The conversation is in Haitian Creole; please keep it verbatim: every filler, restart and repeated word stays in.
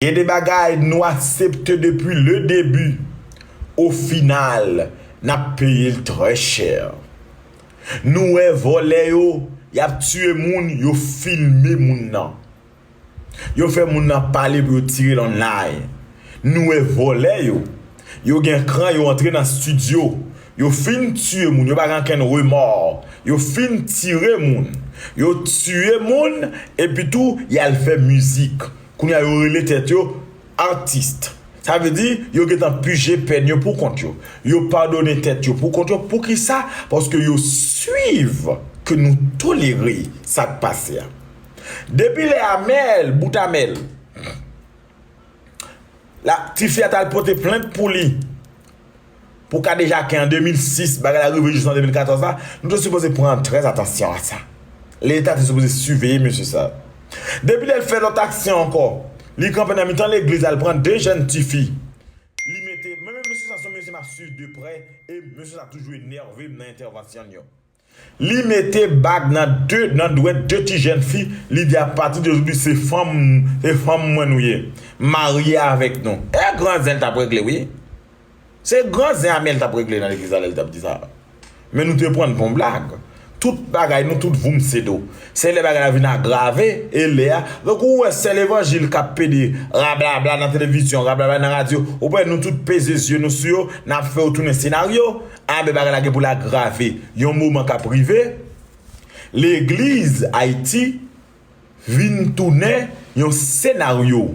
Gen de bagay nou aksepte depi le debi. O final, n ap peye l trè chè. Nou wè vòlè yo, y ap tiye moun, yo filme moun nan. Yo fè moun nan pale pou yo tire l online. Nou wè vòlè yo. Yo gen kran, yo antre nan estidyo. Yo fin tiye moun, yo pa gen okenn remò. Yo fin tire moun. Yo tiye moun, epi tou, y al fè mizik. Kounye a, yo rele tèt yo atis. Sa vle di, yo gentan pije pèn yo pou kont yo. Yo padone tèt yo pou kont yo. Poukisa? Paske yo swiv ke nou tolere sa k pase a. Depi lè Amèl, bout Amèl, la, tifi a t al pote plent pou li, pou kadejaken an de mil sis, bagay la rive jis an de mil katòz la, nou te sipoze pran trè atansyon a sa. Leta te sipoze siveye mesye sa. Depi lè l fè lòt aksyon ankò, li kanpe nan mitan legliz, al pran de jèn tifi. Li mete, men, men mesye sa se yon mesye m ap swiv de prè, e mesye sa toujou enève m nan entèvansyon l yo. Li mete bag nan de, nan dwèt de ti jèn fi, li di, "Apati de jodi, se fanm, se fanm mwen nou ye. Marye avèk nou." E gran zen l t ap regle, wi. Se gran zen Amèl t ap regle nan legliz la lè l t ap di sa. Men nou te pran l pou yon blag. Tout bagay nou, tout voum se do. Se lè bagay la vin agrave, e lè a. Donk, ou wè sè levanjil k ap pede rablabla nan televizyon, rablabla nan radyo. Ou wè nou tout peze zye nou sou yo, n ap fè yo tounen senaryo. A, men bagay la gen pou l agrave. Yon moman k ap rive, legliz Ayiti vin tounen yon senaryo.